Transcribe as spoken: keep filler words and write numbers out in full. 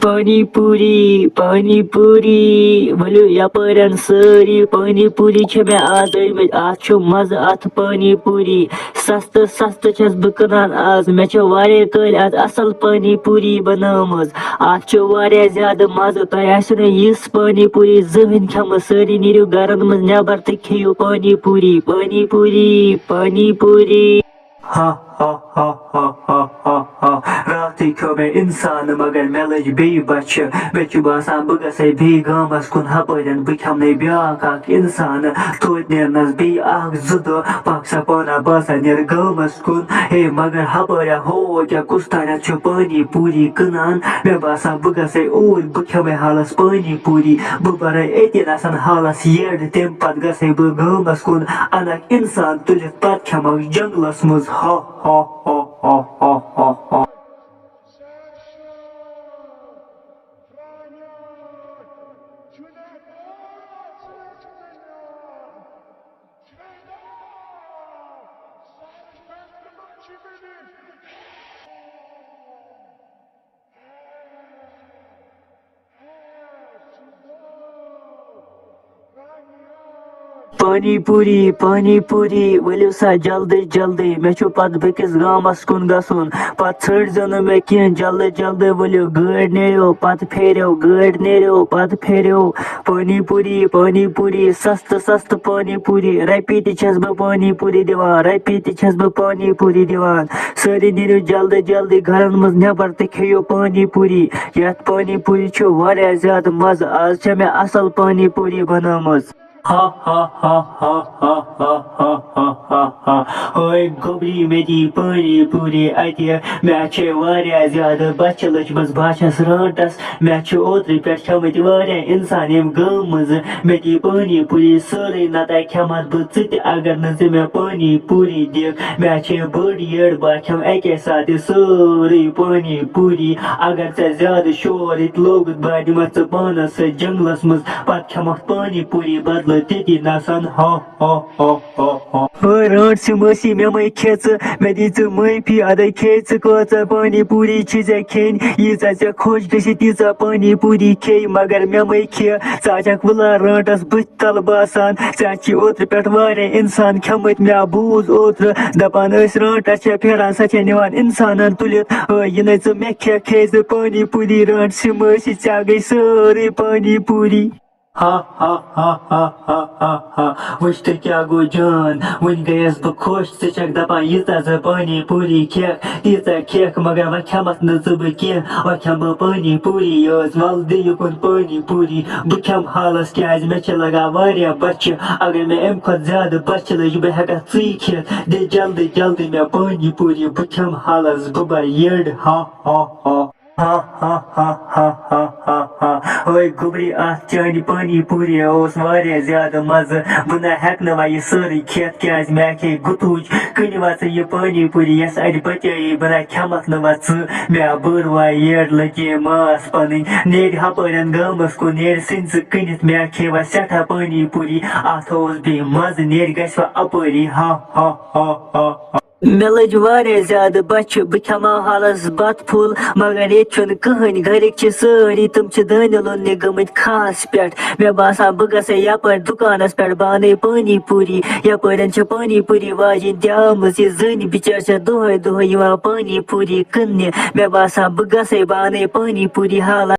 پانی پوری، پانی پوری، ؤلِو یپٲرٮ۪ن سٲری۔ پانی پوری چھِ مےٚ آز أنۍمٕتۍ، اَتھ چھُ مَزٕ اَتھ پانی پوری۔ سَستہٕ سَستہٕ چھَس بہٕ کٕنان آز، مےٚ چھِ واریاہ کٲلۍ اَتھ اَصٕل پانی پوری بَنٲومٕژ۔ اَتھ چھُ واریاہ زیادٕ مَزٕ، تۄہہِ آسِوٕ نہٕ یِژھ پانی پوری زٕہٕنۍ کھٮ۪مٕژ۔ سٲری نیٖرِو گَرَن منٛز نٮ۪بَر تہٕ کھیٚیِو پانی پوری، پانی پوری، پانی پوری۔ ہا ہا ہا ہا ہا ہا ہا۔ راتھٕے کھیوٚو مےٚ اِنسان، مگر مےٚ لٔج بیٚیہِ بۄچھِ۔ مےٚ چھُ باسان، بہٕ گژھے بیٚیہِ گامَس کُن، ہَپٲرٮ۪ن بہٕ کھٮ۪مہٕ نَے بیٛاکھ اَکھ اِنسان۔ توتہِ نیرنَس بیٚیہِ اَکھ زٕ دۄہ، پَکھ سا پانہ باسان، نیر گامَس کُن۔ ہے، مگر ہَپٲرۍ ہا ہو کیٛاہ، کُس تانٮ۪تھ چھُ پانی پوٗری کٕنان۔ مےٚ باسان، بہٕ گژھے اوٗرۍ، بہٕ کھٮ۪مَے حالَس پانی پوٗری۔ بہٕ بَرَے أتی نَسَن حالَس یٔڈ، تَمہِ پَتہٕ گژھے بہٕ گامَس کُن، اَنَکھ اِنسان تُلِتھ، پَتہٕ کھٮ۪مَکھ جنٛگلَس منٛز۔ ہا ہا ہا ہا ہا ہا ہا۔ پانی پوری، پانی پوری، ؤلِو سا جلدی جلدی، مےٚ چھُ پتہٕ بیٚکِس گامَس کُن گژھُن۔ پتہٕ ژھٲنٛڈزیو نہٕ مےٚ کینٛہہ، جلدی جلدی ؤلِو، گٲڑۍ نیرِو، پتہٕ پھیرِو، گٲڑۍ نیرِو، پتہٕ پھیرِو۔ پانی پوری، پانی پوری، سستہٕ سستہٕ پانی پوری، رۄپیہِ تہِ چھَس بہٕ پانی پوری دِوان، رۄپیہِ تہِ چھَس بہٕ پانی پوری دِوان۔ سٲری نیٖرِو جلدی جلدی گرن منٛز نٮ۪بر تہٕ کھیٚیِو پانی پوری۔ یتھ پانی پوری چھُ واریاہ زیادٕ مزٕ۔ آز چھےٚ مےٚ اصل پانی پوری بنٲومٕژ۔ ہا ہا ہا ہا ہا ہا ہا ہا ہا ہا۔ اوے گوٚبری، مےٚ دی پانی پوری اتہِ۔ مےٚ چھے واریاہ زیادٕ بۄچھِ لٔجمٕژ، بہٕ ہا چھَس رانٛٹس۔ مےٚ چھِ اوترٕ پٮ۪ٹھ کھٮ۪مٕتۍ واریاہ انسان ییٚمہِ گامہٕ منٛزٕ۔ مےٚ دی پانی پوری سٲرٕے، نتہٕ کھٮ۪متھ بہٕ ژٕ تہِ، اگر نہٕ ژٕ مےٚ پانی پوری دِکھ۔ مےٚ چھے بٔڑ یٔڈ، بہٕ کھٮ۪مہٕ اکے ساتہٕ یہِ سٲرٕے پانی پوری۔ اگر ژےٚ زیادٕ شور ییٚتہِ لوگُتھ، بہٕ دِمتھ ژٕ پانس سۭتۍ جنگلس منٛز، پتہٕ کھٮ۪مکھ پانی پوری بدلہٕ تٔتی نسن۔ ہا ہا ہا ہا ہا۔ ہے رانٛٹسٕے مٲسی، مےٚ مَے کھے ژٕ، مےٚ دی ژٕ معٲفی، ادے کھے ژٕ کۭژاہ پانی پوری چھِ ژےٚ کھیٚنۍ، ییٖژاہ ژےٚ خۄش گژھِ تیٖژاہ پانی پوری کھے، مگر مےٚ مَے کھے۔ ژٕ آسکھ وٕلار رانٛٹس بٕتھِ تل باسان، ژےٚ چھی اوترٕ پٮ۪ٹھ واریاہ انسان کھٮ۪مٕتۍ، مےٚ بوٗز اوترٕ دپان ٲسۍ رانٛٹس چھےٚ پھیران، سۄ چھےٚ نِوان انسانن تُلِتھ۔ ہے یہِ نے ژٕ مےٚ کھے، کھے ژٕ پانی پوری رانٛٹسٕے مٲسی، ژےٚ گٔے سٲرٕے پانی پوری۔ ہا ہا ہا ہا ہا ہا ہا۔ وٕچھ تہٕ کیٛاہ گوٚو جان، وٕنۍ گٔیَس بہٕ خۄش۔ ژٕ چھَکھ دَپان ییٖژاہ ژٕ پانی پوٗری کھٮ۪کھ، تیٖژاہ کھٮ۪کھ، مگر وۄنۍ کھٮ۪مَتھ نہٕ ژٕ بہٕ کینٛہہ، وۄنۍ کھٮ۪مہٕ بہٕ پانی پوٗری یٲژ۔ وَلہٕ دِ یُکُن پانی پوٗری، بہٕ کھٮ۪مہٕ حالَس، کیٛازِ مےٚ چھِ لَگان واریاہ بۄچھِ۔ اگر مےٚ اَمہِ کھۄتہٕ زیادٕ بۄچھِ لٔج، بہٕ ہٮ۪کَتھ ژٕے کھٮ۪تھ۔ دِ جلدی جلدی مےٚ پانی پوٗری، بہٕ کھٮ۪مہٕ حالَس، بہٕ بَرٕ یٔڈ۔ ہا ہا ہا۔ ہا ہا ہا ہا ہا ہا ہا۔ ہے گوٚبری، اَتھ چانہِ پانی پوٗری اوس واریاہ زیادٕ مَزٕ۔ بہٕ نہ ہٮ۪کہٕ نہٕ وۄنۍ یہِ سٲرٕے کھٮ۪تھ، کیٛازِ مےٚ کھے گُتوٗج۔ کٕنہِ وۄنۍ ژٕ یہِ پانی پوٗری، یۄس اَتہِ بَچے، بہٕ نہ کھٮ۪مَکھ نہٕ وۄنۍ ژٕ۔ مےٚ بٔر وۄنۍ یٔڈ، لٔج یہِ ماس پَنٕنۍ۔ نیرِ ہَپٲرٮ۪ن گامَس کُن، نیرِ سٕنٛدِ ژٕ کٕنِتھ۔ مےٚ کھے وۄنۍ سٮ۪ٹھاہ پانی پوٗری، اَتھ اوس بیٚیہِ مَزٕ، نیرِ گژھِ وۄنۍ اَپٲری۔ ہا ہا ہا ہا ہا۔ مےٚ لٔج واریاہ زیادٕ بۄچھِ، بہٕ کھٮ۪مہٕ ہا حالَس بَتہٕ پھوٚل، مگر ییٚتہِ چھُنہٕ کٕہٕنۍ۔ گَرِکۍ چھِ سٲری، تِم چھِ دانہِ لوننہِ گٔمٕتۍ کھاہَس پٮ۪ٹھ۔ مےٚ باسان، بہٕ گژھٕ ہا یَپٲرۍ دُکانَس پٮ۪ٹھ، بہٕ اَنَے پانی پوٗری۔ یَپٲرٮ۪ن چھِ پانی پوٗری واجِنۍ تہِ آمٕژ، یہِ زٔنۍ بِچٲر چھےٚ دۄہَے دۄہَے یِوان پانی پوٗری کٕننہِ۔ مےٚ باسان، بہٕ گژھَے، بہٕ اَنَے پانی پوٗری حالَس۔